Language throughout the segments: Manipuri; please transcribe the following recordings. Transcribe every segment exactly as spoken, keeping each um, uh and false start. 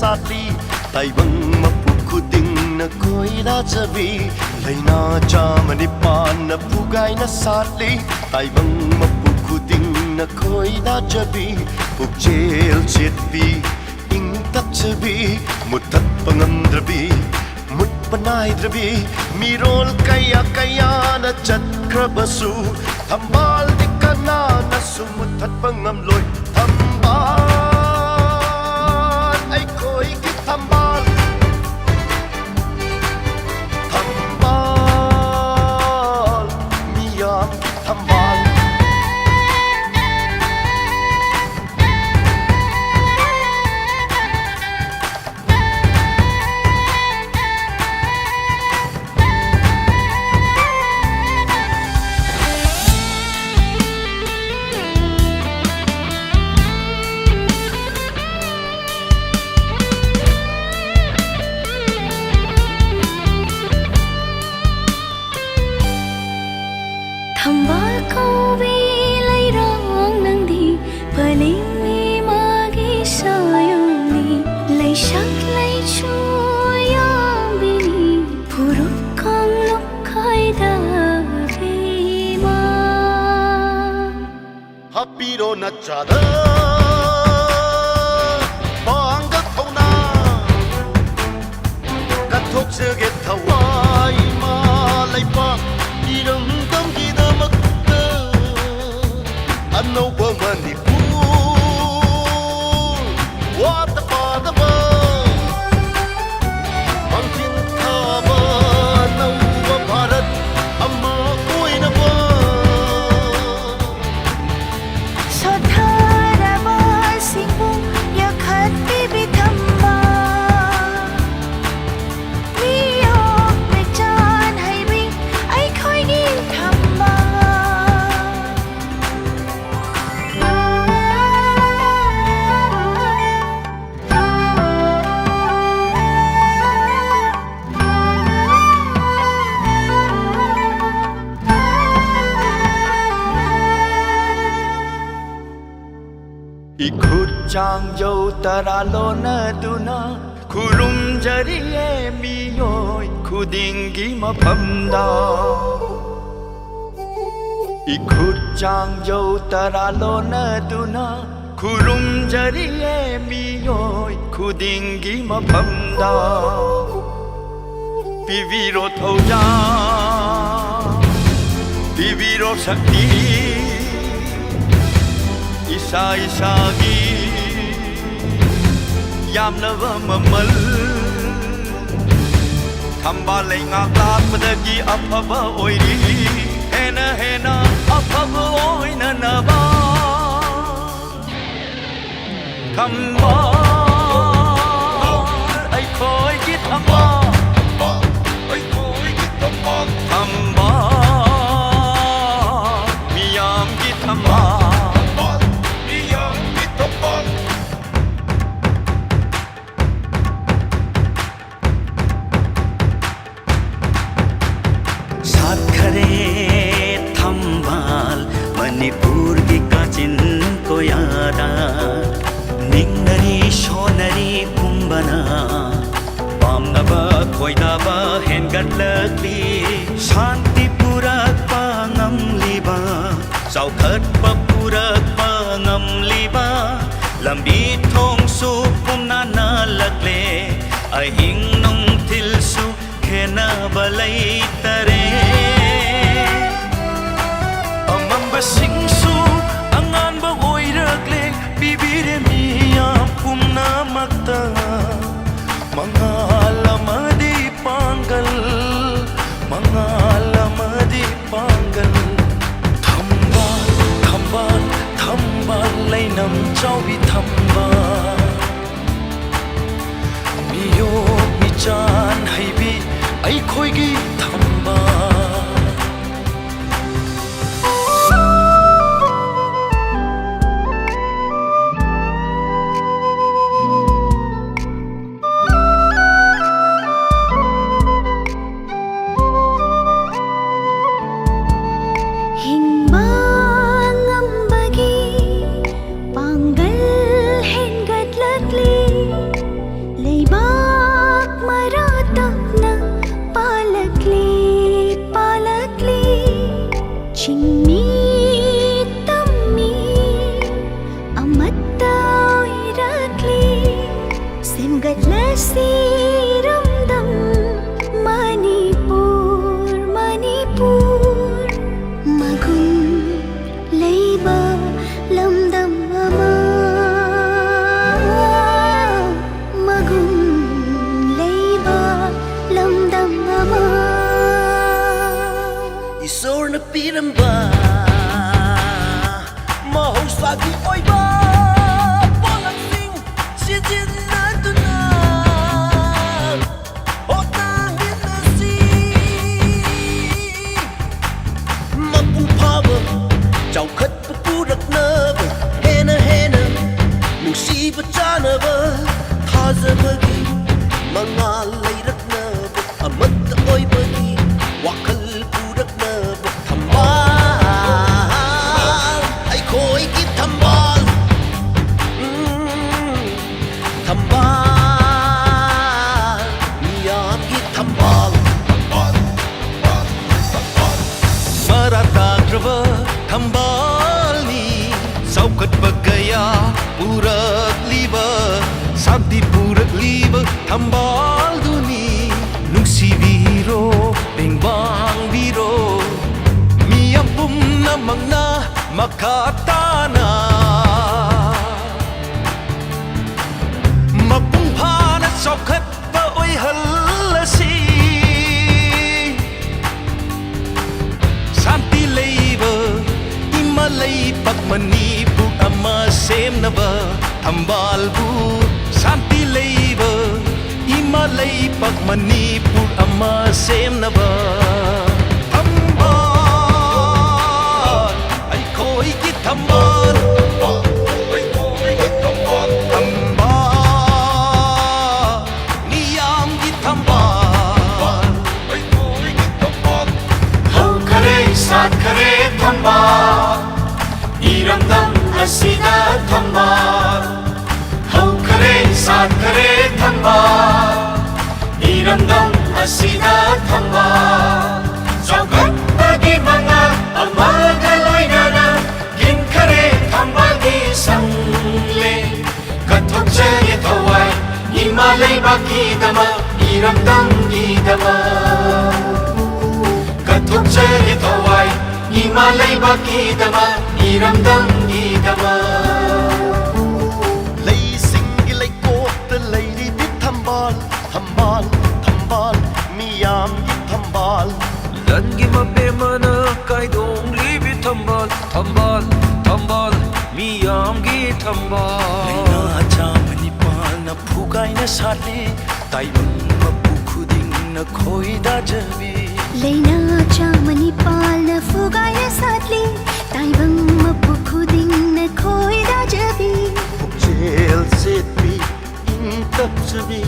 ꯁꯥꯠꯂꯤ꯫ ꯇꯥꯏꯕꯪ ꯃꯄꯨ ꯈꯨꯗꯤꯡꯅ ꯈꯣꯏꯗꯥꯖꯕꯤ, ꯂꯥꯏꯅꯥ ꯆꯥꯝꯃ ꯅꯤꯄꯥꯟꯅ ꯐꯨꯒꯥꯏꯅ ꯁꯥꯠꯂꯤ꯫ ꯇꯥꯏꯕꯪ ꯃꯄꯨ ꯈꯨꯗꯤꯡꯅ ꯈꯣꯏꯗꯥꯖꯕꯤ, ꯄꯨꯛꯆꯦꯜ ꯆꯦꯠꯄꯤ, ꯏꯪ ꯇꯞꯆꯕꯤ, ꯃꯨꯊꯠꯄ ꯉꯝꯗ꯭ꯔꯕꯤ, ꯃꯨꯠꯄ ꯅꯥꯏꯗ꯭ꯔꯕꯤ, ꯃꯤꯔꯣꯜ ꯀꯌꯥ ꯀꯌꯥꯅ ꯆꯠꯈ꯭ꯔꯕꯁꯨ, ꯊꯝꯕꯥꯜꯗꯤ ꯀꯅꯥꯅꯁꯨ ꯃꯨꯊꯠꯄ ꯉꯝꯂꯣꯏ꯫ ꯊꯝꯕꯥꯜ, ꯑꯩꯈꯣꯏꯒꯤ ꯊꯝꯕꯥꯜ, ꯊꯝꯕꯥꯜ, ꯃꯤꯌꯥꯝꯒꯤ ꯊꯝꯕꯥꯜ꯫ ꯊꯝꯕꯥꯜ ꯀꯧꯕꯤ ꯂꯩꯔꯣꯡ ꯅꯪꯗꯤ, ꯄꯂꯦꯝ ꯏꯃꯥꯒꯤ ꯁꯥꯌꯣꯝꯅꯤ, ꯂꯩꯁꯛ ꯂꯩꯆꯨ ꯌꯥꯝꯕꯤꯅꯤ, ꯐꯨꯔꯨꯞ ꯀꯥꯡꯂꯨꯞ ꯈꯥꯏꯗꯕꯤ ꯏꯃꯥ꯫ ꯍꯥꯞꯄꯤꯔꯣ ꯅꯆꯥꯗ ꯄꯥꯡꯒꯜ ꯊꯧꯅꯥ, ꯀꯠꯊꯣꯛꯆꯒꯦ ꯊꯋꯥꯏ ꯏꯃꯥ ꯂꯩꯄꯥꯛ ꯏꯔꯝꯗꯝꯒꯤꯗꯃꯛꯇ꯫ ꯑꯅꯧꯕ ꯃꯅꯤꯄꯨꯔ, ꯋꯥꯠꯇ ꯄꯥꯗꯕ, ꯃꯥꯡꯖꯤꯜ ꯊꯥꯕ ꯑꯅꯧꯕ ꯚꯥꯔꯠ ꯑꯃ ꯑꯣꯏꯅꯕ꯫ ꯁꯣꯊꯔꯕ ꯆꯥꯡꯖꯧ ꯇꯔꯥ ꯂꯣꯟꯅꯗꯨꯅ ꯈꯨꯔꯨꯝꯖꯔꯤꯌꯦ ꯃꯤꯑꯣꯏ ꯈꯨꯗꯤꯡꯒꯤ ꯃꯐꯝꯗ꯫ ꯏꯈꯨꯠ ꯆꯥꯡꯖꯧ ꯇꯔꯥ ꯂꯣꯟꯅꯗꯨꯅ ꯈꯨꯔꯨꯝꯖꯔꯤꯌꯦ ꯃꯤꯑꯣꯏ ꯈꯨꯗꯤꯡꯒꯤ ꯃꯐꯝꯗ꯫ ꯄꯤꯕꯤꯔꯣ ꯊꯧꯖꯥꯜ, ꯄꯤꯕꯤꯔꯣ ꯁꯛꯇꯤ, ꯏꯁꯥ ꯏꯁꯥꯒꯤ ꯌꯥꯝꯂꯕ ꯃꯃꯜ꯫ ꯊꯝꯕꯥꯜ ꯂꯩꯉꯥꯛ ꯂꯥꯛꯄꯗꯒꯤ ꯑꯐꯕ ꯑꯣꯏꯔꯤ, ꯍꯦꯟꯅ ꯍꯦꯟꯅ ꯑꯐꯕ ꯑꯣꯏꯅꯅꯕ꯫ ꯊꯝꯕꯥꯜ, ꯑꯩꯈꯣꯏꯒꯤ ꯊꯝꯕꯥꯜ, ꯑꯩꯈꯣꯏꯒꯤ ꯊꯝꯕꯥꯜ, ꯊꯝꯕꯥꯜ, ꯃꯤꯌꯥꯝꯒꯤ ꯊꯝꯕꯥꯜ, ꯊꯝꯕꯥꯜ, ꯃꯤꯌꯥꯝꯒꯤ ꯊꯝꯕꯥꯜ꯫ ꯁꯥꯠꯈꯔꯦ ꯊꯝꯕꯥꯜ ꯃꯅꯤꯄꯨꯔꯒꯤ ꯀꯥꯆꯤꯟ ꯀꯣꯌꯥꯗ꯫ ꯅꯤꯡꯅꯔꯤ ꯁꯣꯟꯅꯔꯤ ꯄꯨꯝꯕꯅ ꯄꯥꯝꯅꯕ ꯈꯣꯏꯗꯥꯕ ꯍꯦꯟꯒꯠꯂꯛꯂꯤ꯫ ꯁꯥꯟꯇꯤ ꯄꯨꯔꯛꯄ ꯉꯝꯂꯤꯕ, ꯆꯥꯎꯈꯠꯄ ꯄꯨꯔꯛꯄ ꯉꯝꯂꯤꯕ ꯂꯝꯕꯤ ꯊꯣꯡꯁꯨ ꯄꯨꯝꯅ ꯅꯥꯜꯂꯛꯂꯦ꯫ ꯑꯍꯤꯡ ꯅꯨꯡꯊꯤꯜꯁꯨ ꯈꯦꯟꯅꯕ ꯂꯩꯇꯔꯦ꯫ ꯑꯃꯝꯕꯁꯤꯡꯁꯨ ꯑꯉꯥꯟꯕ ꯑꯣꯏꯔꯛꯂꯦ, ꯄꯤꯕꯤꯔꯦ ꯃꯤꯌꯥꯝ ꯄꯨꯝꯅꯃꯛꯇ ꯃꯉꯥꯜ ꯑꯃꯗꯤ ꯄꯥꯡꯒꯜ, ꯃꯉꯥꯜ ꯑꯃꯗꯤ ꯄꯥꯡꯒꯜ꯫ ꯊꯝꯕꯥꯜ, ꯊꯝꯕꯥꯜ, ꯊꯝꯕꯥꯜ, ꯂꯩꯅꯝ ꯆꯥꯎꯕꯤ ꯊꯝꯕꯥꯜ, ꯃꯤꯑꯣ ꯃꯤꯆꯥꯟ ꯍꯩꯕꯤ ꯑꯩꯈꯣꯏꯒꯤ ꯊꯝꯕꯥꯜ꯫ ꯍꯤꯡꯕ ꯉꯝꯕꯒꯤ ꯄꯥꯡꯒꯜ ꯒꯠꯂꯁꯤ ꯏꯔꯝꯗꯝ ꯃꯅꯤꯄꯨꯔ, ꯃꯅꯤꯄꯨꯔ꯫ ꯃꯒꯨꯟ ꯂꯩꯕ ꯂꯝꯗꯝ ꯑꯃ, ꯃꯒꯨꯟ ꯂꯩꯕ ꯂꯝꯗꯝ ꯑꯃ꯫ ꯏꯁꯣꯔꯅ ꯄꯤꯔꯝꯕ ꯃꯍꯧꯁꯥꯒꯤ ꯑꯣꯏꯕ ꯄꯣꯠꯂꯝꯁꯤꯡ ꯁꯤꯖꯤꯟꯅꯗꯨꯅ ꯍꯣꯠꯅꯃꯤꯟꯅꯁꯤ꯫ ꯃꯄꯨꯡ ꯐꯥꯕ ꯆꯥꯎꯈꯠꯄ ꯄꯨꯔꯛꯅꯕ, ꯍꯦꯟꯅ ꯍꯦꯟꯅ ꯅꯨꯡꯁꯤꯕ ꯆꯥꯅꯕ, ꯊꯥꯖꯕꯒꯤ ꯃꯉꯥꯜ ꯂꯩꯔꯛꯅꯕ, ꯑꯃꯠꯇ ꯑꯣꯏꯕꯒꯤ ꯋꯥꯈꯜ ꯄꯨꯔꯛꯅꯕ ꯊꯝꯕꯥꯜ, ꯑꯩꯈꯣꯏꯒꯤ ꯊꯝꯕꯥꯜ, ꯎꯝ, ꯊꯝꯕꯥꯜ, ꯃꯤꯌꯥꯝꯒꯤ ꯊꯝꯕꯥꯜ꯫ ꯃꯔꯥ ꯇꯥꯈ꯭ꯔꯕ ꯊꯝꯕꯥꯜꯅꯤ, ꯆꯥꯎꯈꯠꯄ ꯀꯌꯥ ꯄꯨꯔꯛꯂꯤꯕ, ꯁꯥꯟꯇꯤ ꯄꯨꯔꯛꯂꯤꯕ ꯊꯝꯕꯥꯜꯗꯨꯅꯤ꯫ ꯅꯨꯡꯁꯤꯕꯤꯔꯣ, ꯇꯦꯡꯕꯥꯡꯕꯤꯔꯣ, ꯃꯤꯌꯥꯝ ꯄꯨꯝꯅꯃꯛꯅ ꯃꯈꯥ ꯇꯥꯅ ꯃꯄꯨꯡ ꯐꯥꯅ ꯆꯥꯎꯈꯠꯄ ꯑꯣꯏꯍꯜꯂꯁꯤ꯫ ꯁꯥꯟꯇꯤ ꯂꯩꯕ ꯏꯃꯥ ꯂꯩꯄꯥꯛ ꯃꯅꯤꯄꯨꯔ ꯑꯃ ꯁꯦꯝꯅꯕ ꯊꯝꯕꯥꯜꯕꯨ, ꯁꯥꯟꯇꯤ ꯂꯩꯕ ꯏꯃꯥ ꯂꯩꯄꯥꯛ ꯃꯅꯤꯄꯨꯔ ꯑꯃ ꯁꯦꯝꯅꯕ ꯊꯝꯕꯥꯜ, ꯑꯩꯈꯣꯏꯒꯤ ꯊꯝꯕꯥꯜ, ꯊꯝꯕꯥꯜ, ꯃꯤꯌꯥꯝꯒꯤ ꯊꯝꯕꯥꯜ꯫ ꯍꯧꯈꯔꯦ, ꯁꯥꯠꯈꯔꯦ ꯊꯝꯕꯥꯜ, ꯏꯔꯝꯗꯝ ꯑꯁꯤꯗ ꯊꯝꯕꯥꯜ꯫ ꯍꯧꯈꯔꯦ, ꯁꯥꯠꯈꯔꯦ ꯊꯝꯕꯥꯜ, ꯏꯔꯝꯗꯝ ꯑꯁꯤꯗ ꯊꯝꯕꯥꯜ꯫ ꯆꯥꯎꯈꯠꯄꯒꯤ ꯃꯉꯥꯜ ꯑꯃꯒ ꯂꯣꯏꯅꯅ ꯏꯟꯈꯔꯦ ꯊꯝꯕꯥꯜꯒꯤ ꯁꯪꯂꯦꯟ꯫ ꯀꯠꯊꯣꯛꯆꯔꯤ ꯊꯋꯥꯏ ꯏꯃꯥ ꯏꯃꯥ ꯂꯩꯕꯥꯛꯀꯤꯗꯃꯛ, ꯏꯔꯝꯗꯝꯒꯤꯗꯃꯛ ꯀꯠꯊꯣꯛꯆꯔꯤ ꯊꯋꯥꯏ꯫ ꯏꯃꯥ ꯂꯩꯕꯥꯛꯀꯤꯗꯃꯛ, ꯏꯔꯝꯗꯝꯒꯤꯗꯃꯛ꯫ ꯂꯩꯁꯤꯡꯒꯤ ꯂꯩꯀꯣꯛꯇ ꯂꯩꯔꯤꯕꯤ ꯊꯝꯕꯥꯜ, ꯊꯝꯕꯥꯜ, ꯊꯝꯕꯥꯜ, ꯃꯤꯌꯥꯝꯒꯤ ꯊꯝꯕꯥꯜ꯫ ꯂꯟꯒꯤ ꯃꯄꯦꯃꯅ ꯀꯥꯏꯗꯣꯡꯂꯤꯕꯤ ꯊꯝꯕꯥꯜ, ꯊꯝꯕꯥꯜ, ꯊꯝꯕꯥꯜ, ꯃꯤꯌꯥꯝꯒꯤ ꯊꯝꯕꯥꯜ꯫ ꯂꯥꯏꯅꯥ ꯆꯥꯝꯃ ꯅꯤꯄꯥꯜꯅ ꯐꯨꯒꯥꯏꯅ ꯁꯥꯠꯂꯤ, ꯇꯥꯏꯕꯪ ꯃꯄꯨ ꯈꯨꯗꯤꯡꯅ ꯈꯣꯏꯗꯥꯖꯕꯤ꯫ ꯂꯥꯏꯅꯥ ꯆꯥꯝꯃ ꯅꯤꯄꯥꯜꯅ ꯐꯨꯒꯥꯏꯅ ꯁꯥꯠꯂꯤ, ꯇꯥꯏꯕꯪ ꯃꯄꯨ ꯈꯨꯗꯤꯡꯅ ꯈꯣꯏꯗꯥꯖꯕꯤ꯫ ꯄꯨꯛꯆꯦꯜ ꯁꯦꯠꯄꯤ, ꯏꯪ ꯇꯞꯆꯕꯤ,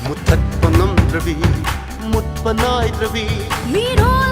ꯃꯨꯊꯠꯄ ꯉꯝꯗ꯭ꯔꯕꯤ, ꯃꯨꯠꯄ ꯅꯥꯏꯗ꯭ꯔꯕꯤ꯫ ꯃꯤꯔꯣꯜ